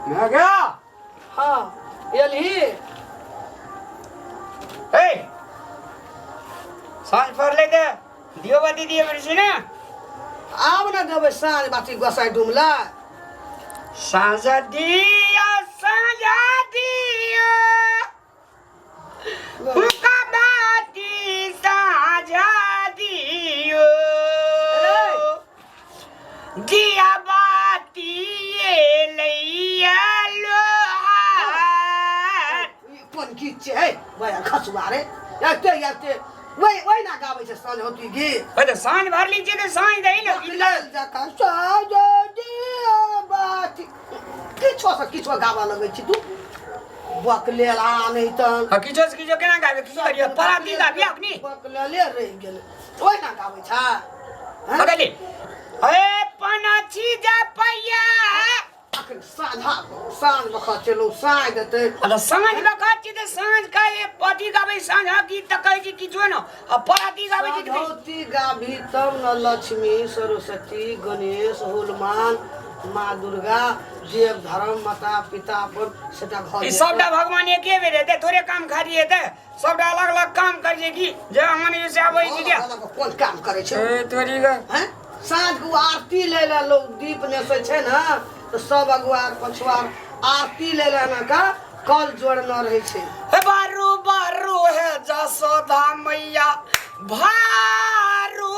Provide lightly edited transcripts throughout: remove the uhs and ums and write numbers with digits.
मैं गया। हाँ, एलही। ए, साँझ पड़ले तऽ दियो बाती दिए पड़ै छै ने। आब ने देबै साँझ बाती, गोसाइ डुमला। साँझ दिया, साँझ दिया, हुनका बाती साँझ दियो, दिया बाती एलैया लोहार। ई कोन गीत छै है बया खसुआ रे? एते एते ओहि ओहिना गाबै छै साँझ होती गीत। ओ तऽ साँझ भरली छै तऽ साँझ दही ने गीत। लेल जकाँ साँझ दिया बाती, किछो से किछो गाबऽ लगै छी तू, बकलेल आ नहि तऽ। हाँ, किछो से किछो केना गाबे? की करियो, पराती गाबी अखनी। बकलेले रहि गेलै, ओहिना गाबै छै, हैं? बगली ए पनाछी जा पैया। अखन साँझा साँझ बखत चलू, साँझ देतै। आ साँझ बखत छी तऽ साँझ का ये पति गाबै साँझा गीत तऽ कहै छी किछो न, आ पराती गाबै छी तऽ साँझौती गाबी तब न लक्ष्मी, सरस्वती, गणेश, हनुमान, माँ दुर्गा, देव धर्म, माता पिता अपन सेटा घर। ई सबटा भगवान एके बेर हेतै? थोड़े काम खाली हेतै, सबटा अलग अलग काम करै छै की जे अहाँ जे से आबै छी क्या? कोन काम करै छै? ए तोरी ग। हैं, साँझ के ओ आरती लै लए लोग दीप नेसै छै ने, तऽ सब अगुआर पछुआर आरती लै लए एना कऽ कल जोड़ने रहै छै। हे बारू बारू हे जसोदा मैया भारू।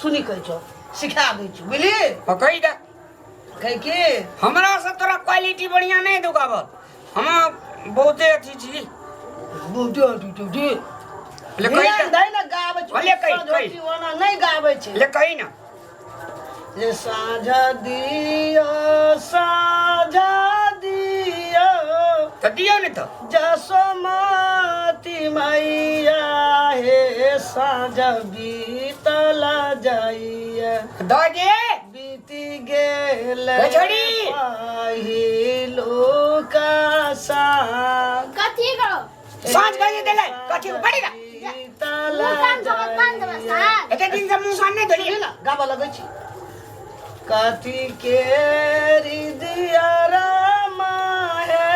सुनी, कहै छौ, सिखा दै छी, बुझली? हाँ, कही दे। कहै की? हमरा से तोरा क्वालिटी बढ़िया नहीं दुकाबल, हम बहुते अथी छी। बहुते अथी छी जी। ले कही ध्यान दे। दै ने, गाबै छै। ले कही, कही। साँझ ओना नहि गाबै छै। ले कही ना। जे साँझ दियो, साँझ दियो। तऽ दियौ ने तऽ। जसोमती मैया हे, साँझ बीतल जाइया। दऽ दे। बीति गेल रे छोड़ी। पहिलुका साँझ। कथी करो? साँझ कहियो देलै कथी बड़ी ना। बीतल मुँह कान धोबऽ, कान धोबऽ साँझ। एते दिन से मुँह कान नहि धोलियै। सुनी ना, गाबऽ लगै छी, कथी केरी दिया रामा हे,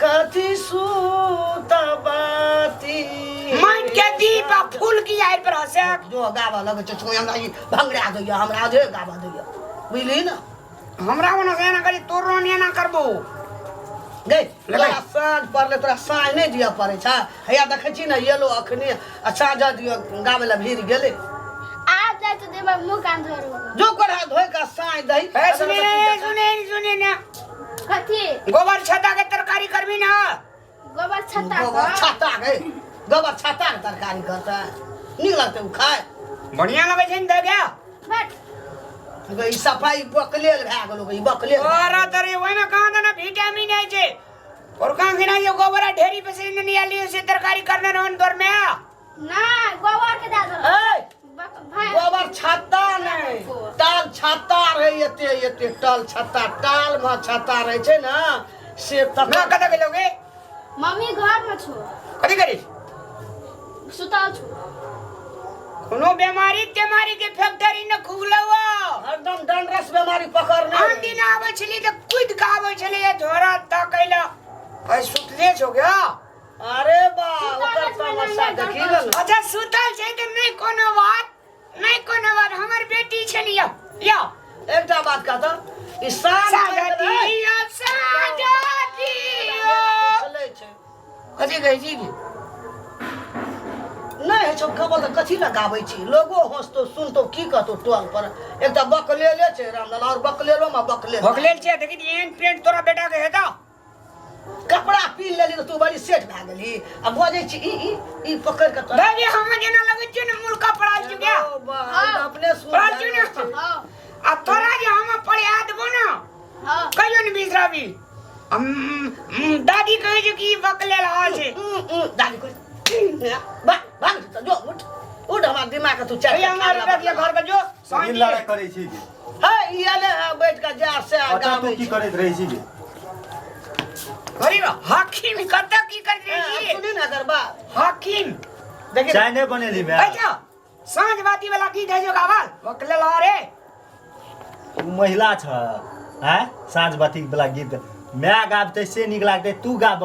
कथी सूत बाती। माटि के दीप आ फूल की आइ पर हसे। जो गाबऽ लगै छै, छोड़, हमरा ई भंगड़ा दैया, हमरा जे गाबऽ दैया, बुझली ने? हमरा ओना से एना करी, तोरो ने एना करबो। गै। लगै। तोरा साँझ पड़लै, तोरा साँझ नहि दिअ पड़ै छै? हैया देखै छी ने, एलो अखने आ साँझ दिअ गाबै लए भिड़ गेलै। आज जाइ तऽ देबै, मुँह कान धोबै। जो कोढ़ा धोइ कऽ साँझ दही। ए सुने, सुने, सुने ना। कथी? गोबर छत्ता के तरकारी करबी ना? गोबर छत्ता? गोबर छत्ता गै, गोबर छत्ता के तरकारी करतै? नीक लगतै ओ खाय? बढ़िया लगै छै ने, दऽ गया। बट गै, ई सफाई बकलेल भए गेलो गै, ई बकलेल भए तोरा तोरे ओहिमे कहाँ देना विटामिन है छै और कहाँ गिना ये गोबर ढेरी पे से नहीं आली से तरकारी करने रहन तोर में। ना, गोबर के दए देलक। ए भाई। गोबर छत्ता नहि, टाल छत्ता रहै, एते एते टाल छत्ता, टाल मे छत्ता रहै छै ने से ना। तकर। कतऽ गेलो गे? मम्मी घर में छो। कथी करी? सुतल छो। कोनो बीमारी तेमारी के फैक्ट्री न खुगलो? हरदम डंडरस बीमारी पकड़ने। आन दिन आबै छली तऽ कूद के आबै छली, झोरा तकैला आइ सुतले छौ गया। अरे बा, सुतल ओकर छै, तमाशा नहि, देखी नहि। ने। अच्छा, सुतल छै तऽ नहि कोनो बात, नहि कोनो बात, हमर बेटी छली यौ यौ। एकटा बात कहता, ई साँझ साझा दियो, साझा दियो। चलै छै। कथी कहै छी की? नहि होइ छौ खबर तऽ कथी लए गाबै छी? लोगो हँसतौ, सुनतौ, की कहतौ टोल पर? एकटा बकलेले छै रामलाल, आओर बकलेलोमे बकलेल। भोगलेल छै, देखी एहन पेंट तोरा बेटा के हेतौ? कपड़ा पी लेली तऽ तू बड़ी सेठ भए गेली आ बजै छी ई ई ई पकड़ि कऽ तोरा। भाभी, हम जेना लगै छियौ ने मुल्का पड़ाल चुके। ओ बा, ई तऽ अपने सुन। पड़ाल छियौ ने। हाँ। आ तोरा जे हम पढ़ा देबो ने, हाँ, कहियो ने बिसराबी। दादी कहै छै कि ई बकलेल हाल छै। दादी कहै, भाग भाग, जो उठ उठ, हमरा दिमाग के तू चाट। भैया, हमरा रख ले घर पर जो। ई लड़ाइ करै छी गे? है, ई एले है बैठ के जा से अच्छा, तू गाबै की छै। करैत रहै छी गे? गरीब हाकिम कतऽ की करैत रहै अब छी? सुनी ने एकर बात। हाकिम। देखी। चाय नहि बनेली माय? अच्छा, साँझ बाती वाला गीत है जो गावल बकलेल रे। ओ महिला छ। आँय साँझ बाती वाला गीत माय गाबतै से नीक लागतै तू गाब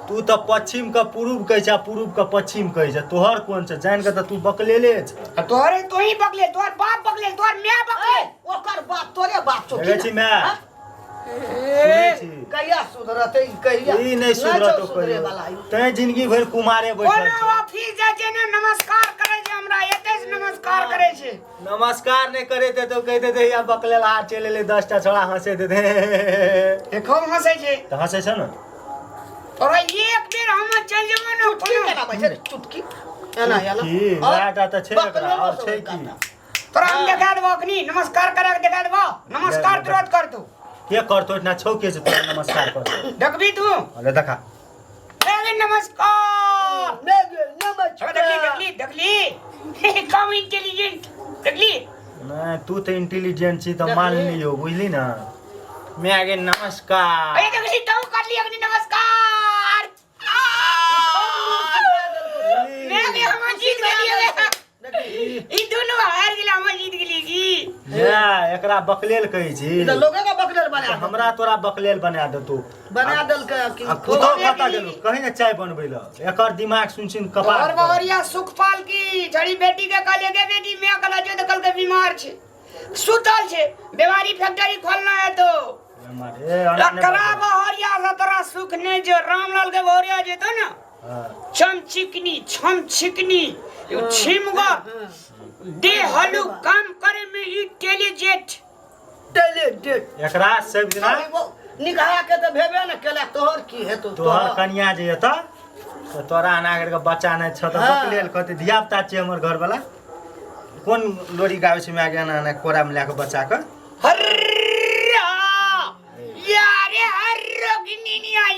तू तऽ पश्चिम के पूर्व कहै छै आ पूर्व के पश्चिम कहै छै तोहर कोन छै जानि कऽ तऽ तू बकलेले छै आ तोहरे तोही बकले तोहर बाप बकले तोहर माय बकले ओकर बाप तोरे बाप छौ देखै छी माय हाँ? सुनै छी? कहिया सुधरतै ई कहिया ई नहि सुधरत छौ सुधरे वाला ई। तैं जिंदगी भरि कुमारे बैठल कोनो छै ऑफिस जाइ छै ने नमस्कार करै छै हमरा एते से नमस्कार करै छै नमस्कार नहि करे ते तो कहि देते या बकलेल हाथ चलि एलै 10 टा छोड़ा हंसे देते ए खूब हंसै छै तऽ हंसै छै ने तोरा एक बेर हम चलि जेबो ने चुटकी केना बैठे रे चुटकी एना एना की और वएह तऽ छै एकरा बकलेलो और सब छै एक की काटा। तोरा हम देखा देबो अखनी नमस्कार करा के देखा देबो नमस्कार ले, तुरंत कर तू के करतो इतना छौ के जे तोरा नमस्कार करतो देखबी तू अरे देखा अरे नमस्कार ने गे, नमस्कार। देखली देखली देखली कम इंटेलिजेंट देखली नहि तू तऽ इंटेलिजेंट छी तऽ मान लियौ बुझली ने मैं आगे नमस्कार अरे देखली तू कर ली अग्नि नमस्कार मैं आगे हम जीत गेली ई दुनू हार गेल हम जीत गेली की मैं एकरा बकलेल कहै छी ई तऽ लोगे के बकलेल बना देलकै। हमरा तोरा बकलेल बना देतौ बना देलकै कि आ पुतहु कतऽ गेलौ कहीं ने चाय बनबै लए एकर दिमाग सुन सुन कपार और बहरिया सुखपाल की झड़ी बेटी के कहले गे बेटी मैं कहला जो तो कल के बीमार छे सुतल छे बीमारी फैक्ट्री खोलना है तो एकरा बहरिया से तोरा सुख नहीं जो रामलाल के बहरिया जेतो ना चम चिकनी छम छिकनी छिमगा दे हलू काम करे में इंटेलिजेंट टेलीडेट एकरा सब दिना निकाह के तऽ भेबे ने केला तोहर की हेतौ तोहर कनिया जे एतऽ तऽ तोरा एना करके बच्चा नहि छह तऽ हाँ। बकलेल कहतै धियापुता छियै हमर घरवला कोन लोरी गाबै छै मायके एना एना कोरामे लए कऽ बच्चाके हर्रा यारे हर्रो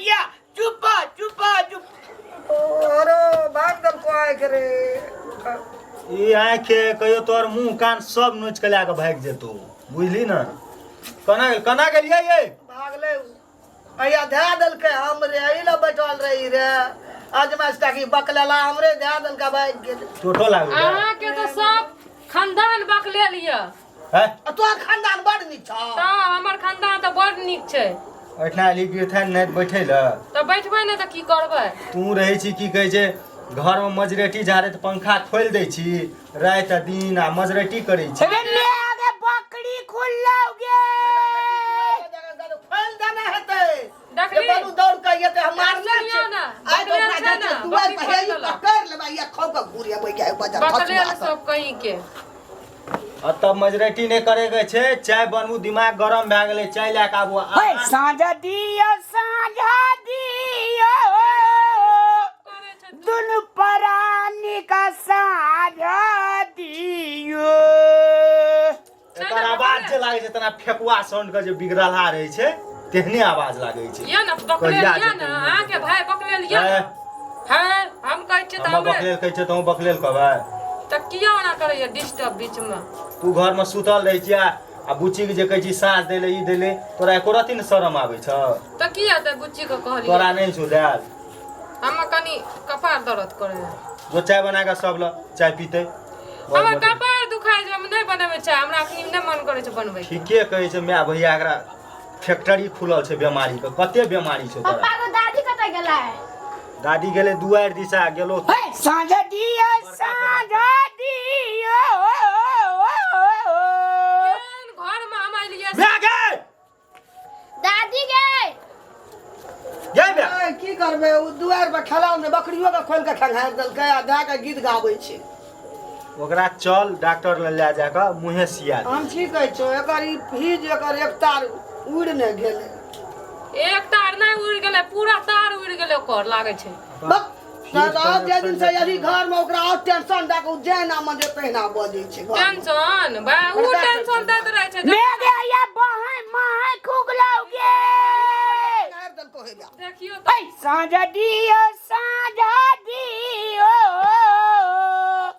या चुप चुप चुप अरे भाग देलको आँखि रे ई आँखि कहियो तोहर मुँह कान सब नोचि कऽ लए कऽ भागि जेतौ बुझली ने केना गेल केना गेलियै ये भागले अया धए देलकै हमरे एहि लए बैठल रही रे अजमाइश ताकि बकलेला हमरे धए देलकै भागि गेल चोटो लागल अहाँके तऽ सब खानदान बकलेल यऽ है आ तोहर खानदान बड़ नीक छौ तऽ हमर खानदान तऽ बड़ नीक छै एहिठिना एली गिरथान नहि बैठै लए तऽ बैठबै नहि तऽ की करबै तू रहै छी की कहै छै घरमे मजरेटी झाड़ैत पंखा खोलि दै छी राति आ दिन आ मजरेटी करै छी अरे ले आगे बकरी खुल्लाओगे खोलि देने हेतै देखली? जे बनू दौड़ के एतै हम मारने देखलियौ छै ने, आइ तऽ ओकरा बकलेल छै जाइ ने, छै दुआरि बकरी पर हे ई खोलि देलक। पकड़ि लेबै या खौ के घूरि अबै या बजर बकलेल खसुआ सब। सब कहीं के आ तब मजरेटी नहि करैके छै चाय बनबू दिमाग गरम भए गेलै चाय लए कऽ आबू हे साँझ दियो साँझ दियो दुनु परानी का साँझ दियो एकर आवाज जे लागै छै तेना फेकुआ साउंड के जे बिगड़लहा रहै छै तेहने आवाज लागै छै ये ना बकलेल कहिया ये जेतै ना अहाँके भाय बकलेल ये हे। ना है हम कहै छियै तऽ हमर हमरे बकलेल कहै छै तहूँ बकलेल कहबै तऽ किया ओना करैया डिस्टर्ब बीचमे तू घरमे सुतल रहै छियै आ बुच्चीके जे कहै छी साँझ दै ले ई दै ले तोरा एको रत्ती ने शरम आबै छौ तऽ किया तऽ बुच्चीके कहलियै तोरा नहि छौ देल हमर कनि कपार दर्द करैया जो चाय बना कऽ सब लऽ चाय पीतै हमर कपार दुखाइ छै हम नहि बनेबै चाय हमरा अखनी नहि मन करै छै बनबै ठीके कहै छै माय भैया एकरा फैक्ट्री खुलल छै बेमारी के कते बेमारी छै तोरा पप्पा को दादी कतऽ गेला है दादी गेलै दुआरि दिशा गेलो हे साँझ दियो साँझ दियो केहन घरमे हम एलियै माय गे दादी गे गे माय ए, की करबै ओ दुआरि पर खेलाउ ने बकरियो के खोलि के खंघारि देलकै आ दए के गीत गाबै छै ओकरा चल डॉक्टर लग लए जा कऽ मुँहे सिया दे हम की कहै छौ एकर ई फीज एकर एक तार उड़ि ने गेलै एक तार नहि उड़ि गेलै पूरा तार उड़ि गेलै ओकर लागै छै बक जे दिन से यदि घर में ओकरा और टेंशन दए के ओ जेना मन जे तहिना बजै छै घर में। टेंशन बा उ बड़का टेंशन दैत रहै छै मैं गया बहाय माय खुगलाओगे खंघारि देलको हेबे। देखियौ तऽ ऐ साँझ दियो साँझ दियो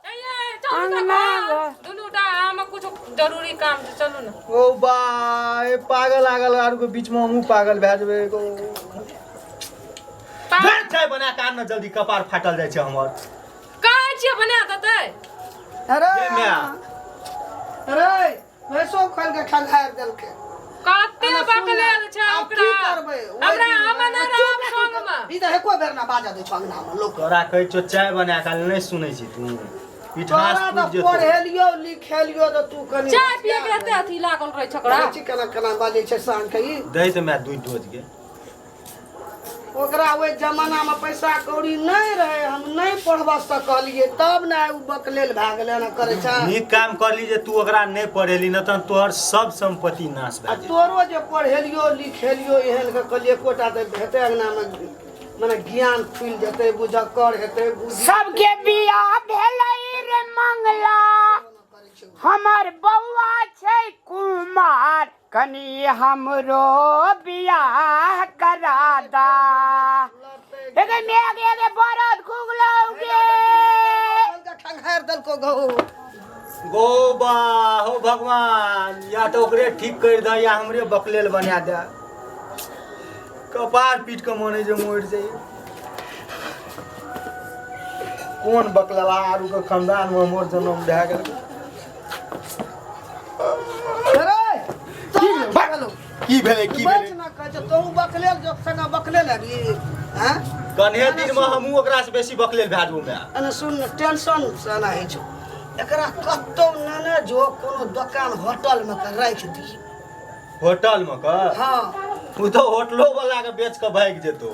ए, चलू तऽ घर। दुनू टा हम कुछ जरूरी काम छै चलू ने ओ बा ए पागल लागल आर के बीच में हमहूँ पागल भए जेबै एगो पागल चाय बना के आन ने जल्दी कपार फाटल जाइ छै हमर कहै छियै बना देतै अरे ये माय अरे भैंसो खोलि के खंघारि देलकै कते बार छै आब की ओकरा। करबै ओहि हमरा दिन- आमे नहि चुप रहब रह, संगमे। ई तऽ एको बेर ना बाजऽ दै छौ अंगनामे लोक तोरा कहै छौ चाय बना कऽ नहि सुनै छी तू पिठास तोरा टूटि तऽ जेतौ पढ़ेलियौ लिखेलियौ तऽ तू कनि चाय पिए के एते अथी लागल रहै छै ओकरा देखै छी केना केना बाजै छै साँझ के ई दै तऽ माय दूइ डोज गे ओकरा ओहि जमानामे पैसा कौड़ी नहि रहै हम नहि पढ़बा सकलियै तब ने आइ ओ बकलेल भए गेलै एना करै छै नीक काम करली जे तू ओकरा नहि पढ़ेली न तहन तोहर सब सम्पत्ति नाश आ भए जेतौ तोरो जे पढ़ेलियो लिखेलियो एहन के कहलियै एकोटा तऽ हेतै अंगनामे मने ज्ञान खुलि जेतै बुझक्कर हेतै बुद्धि सबके बियाह भेलै रे मंगला हमर बौआ छै कुमार कनी हमरो बियाह करा दा एगे मेघ एगे बरद खुगलौ गे खंघारि देलको गहूँ गो बा हो भगवान या तऽ ओकरे ठीक करि दह या हमरे बकलेल बना दे कपार पीट कऽ मन जे मरि जाइ कोन बकलवा आरू के खानदान में हमर जन्म भए गेल अरे तोरा की भेलै की बैठ भेलै ना कहै छै तोहूँ बकलेल जो संगे बकलेल हेबी हैं कन्हे दिन में हमहूँ ओकरा से बेसी बकलेल भए जेबो माय एने सुन ने टेंशन से ना होइ छौ एकरा कतौ नेने जो कोनो दोकान होटल मे के राखि दी होटल में का हाँ ओ तऽ होटलो वाला के बेच के भागि जेतौ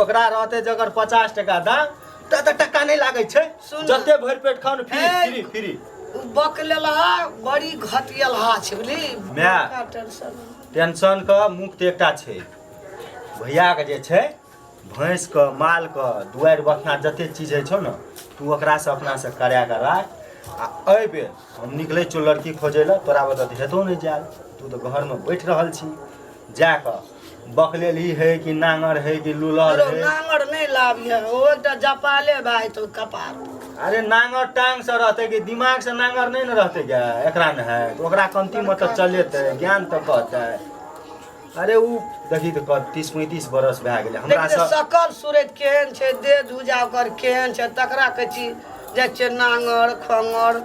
ओकरा रहते जकर 50 टका दाम तऽ तऽ टका नहि लागै छै सुन ने। जते भरि पेट खाउ ने फ्री ए, फ्री फ्री ओ बकलेलहा बड़ी घटियलहा छै बुझली माय। बड़का टेंशन टेंशन के मुक्त एकटा छै भैया के जे छै भैंस के माल के दुआरि बखना जते चीज होइ छौ ने तू ओकरा से अपना से करा के राख आ एहि बेर हम निकलै छियौ लड़की खोजै लए तोरा बता तऽ हेतौ नहि जायल तू तऽ घरमे बैठ रहल छी जा कऽ बकलेल ही है कि नांगर है कि लुलहर रौ है नांगर नहि लाबिहे ओ एकटा जपाले भाई तो कपार अरे नांगर टांग से रहतै कि दिमाग से नांगर नहि ने रहतै गे एकरा ने है तऽ ओकरा कमती मतलब चलेतै ज्ञान तऽ कहतै अरे उ देखी तऽ कर 30 35 बरस भए गेलै हमरा देखिए सब सकल सूरत केहन छै देह धुजा ओकर केहन छै तकरा कहै छी जाइ छियै नांगर खंगर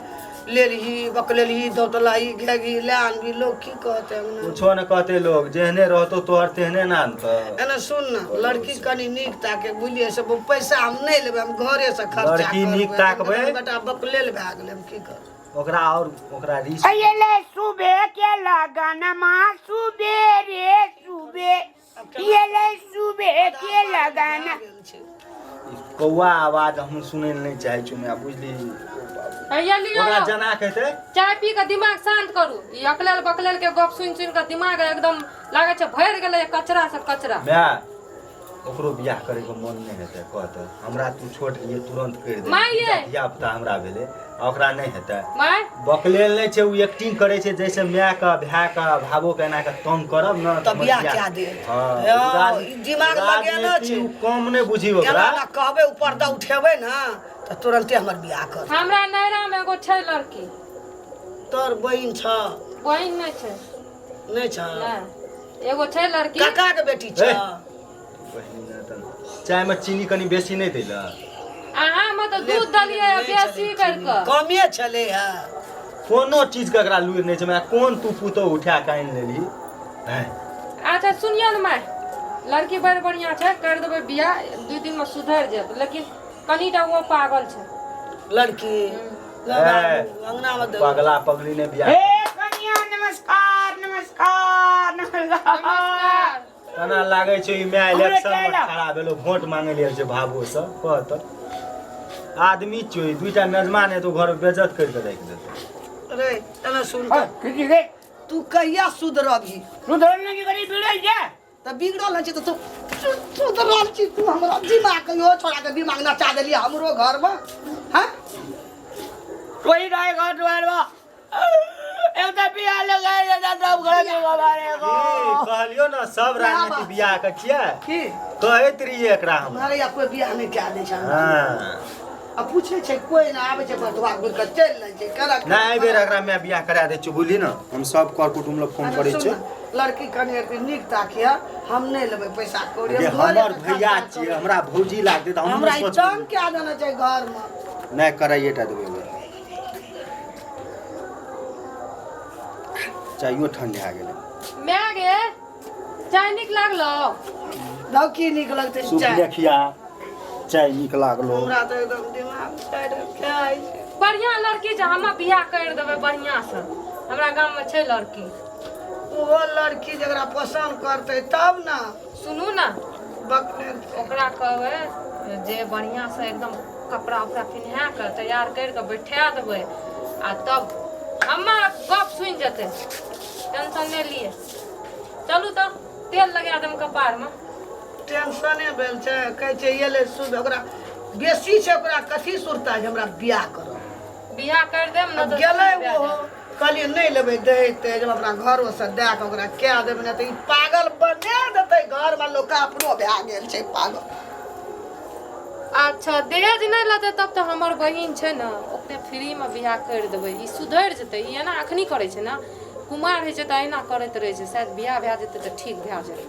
लेलही बकलेलही दौतलही घेघी लए आनबी लोग की कहतै अंगना कुछो ने कहते लोग जेहने रहतो तोहर तेहने ने आनतौ एना सुन ने लड़की कनि नीक ताके बुझलियै से पैसा हम नहि लेबै हम घरे से खर्चा लड़की नीक करबै। ताकबै। बेटा बकलेल भए गेलै हम की करबै ओकरा और ओकरा रिस अयले सुबह के लगन माँ सुबेरे सुबह अयले सुबह के लगन गेल छै। कौआ आवाज हम सुनै लए नहि चाहै छी मैं बुझली हैया लिअ ओकरा यौ। जना कहते चाय पी के दिमाग शांत करू ई अकलेल बकलेल के गप सुनि सुनि के दिमाग एकदम लागै छै भरि गेलै कचरा से कचरा माय ओकरो बियाह करे के मन नहि हेतै कहतै हमरा तू छोट रहियै तुरंत करि दे माय यै। धिया पुता हमरा भेलै आ ओकरा नहि हेतै माय बकलेल नहि छै ओ एक्टिंग करै छै जैसे माय के भाय के भावो के एना के तंग करब ने तऽ बियाह कए देत। हँ हँ, राज- ई दिमाग लगेने राजनीति छै। उ कम नहि बुझी ओकरा एना एना कहबै ऊपर दऽ उठेबै ने तऽ तुरन्ते हमर बियाह कर हमरा नैरा में एगो छै लड़की तोर बहिन छ बहिन नहि छै नहि छ नहि एगो छै लड़की काका के बेटी छ ए। बहिन नहि तऽ चायमे चीनी कनि बेसी नहि दै लए अहाँ मे तऽ दूध देलियै बेसी करि कऽ कमे छलै है कोनो चीजके एकरा लुरि नहि छै माय कोन तू पुतोह उठा कऽ आनि लेलही हैं अच्छा सुनियौ ने माय लड़की बड़ बढ़िआँ छै करि देबै बियाह दू दिनमे सुधरि जायत लेकिन कनिटा ओ पागल छै लड़की ए, अंगना में दे पगला पगली ने बियाह हे कन्या नमस्कार नमस्कार नमस्कार नमस्कार तना लागै छै ई माय हमरे इलेक्शन में कैला। खड़ा भेलो वोट मांगे लेल छै भाबो से कह तऽ आदमी चोई दुईटा मेजमान हेतौ घर बेजत करि कऽ राखि देतौ रे एना सुन हाँ, तऽ की गे तू कहिया सुधरबही सुधरल नहीं करी बिगड़ल जा तऽ बिगड़ल छै तऽ तू सुधरल छी तू हमरा दिमाग कहियो छोड़ा के दिमाग नचा देलियै हमरो घरमे हँ कोई रहे घर द्वार बा एक तो बियाह लगा देता सब घर में बाबा रे ए, कहलियो ने सब राजनीति बियाह के छियै की कहैत रहियै एकरा हम हमरा या कोई बियाह नहि कए दै छै हमरा। हँ आ पूछै छै कोई नहि आबै छै बस धोआ घुरि कऽ चलि लै छै केना नहि एहि बेर एकरा माय बियाह करा दै छियै बुझली ने हम सब कर कुटुम्ब लग फोन करै छियै लड़की कनि अथी नीक ताकिय हम नहि लेबै पैसा कौड़ी जे हम घरे हमर से भैया खर्चा छियै करबै। हमरा भौजी लागतै तऽ हम हमरा ई तंग कए देने छै घरमे नहि कराइए टा देबै एहि बेर चाइयो ठंडा गेलै माय गे चाय नीक लागलो? धौ की नीक लगतै सुख चाय? देखिया, चाय नीक लागलो। हमरा तऽ एकदम दिमाग चाय खाइ छै। बढ़िया लड़की छै, हम बियाह कर देबै बढ़िया से। हमरा गाम में छै लड़की। ओहो लड़की जकरा पसन्द करतै तब ने। सुनू ने, बकने ओकरा कहबै जे बढ़िया से एकदम कपड़ा उपड़ा पिन्हा के तैयार कर के बैठा देबै आ तब हमर गप सुनि जेतै। टेंशन नहि लिए। चलू तऽ तेल लगा देम कपार में। टेंशने भेल छै। कहै छै एलै सुबह, ओकरा बेसी छै, ओकरा कथी सुरता जे हमरा बियाह करब। बियाह कर देम ने तऽ गेलै भए ओहो जायत। कहलियै नहि लेबै दहेज तेज, हम अपना घरोसँ दए कऽ ओकरा कए देबै, नहि तऽ ई पागल बना देतै। घरमे लोकके अपनो भए गेल छै पागल। अच्छा, दहेज नहि लेतै तब तऽ हमर बहिन छै ने, ओकरे फ्रीमे बियाह करि देबै। ई सुधरि जेतै। ई एना अखनी करै छै ने, कुमार होइ छै तऽ एना करैत रहै छै। शायद बियाह भए जेतै तऽ ठीक भए जेतै।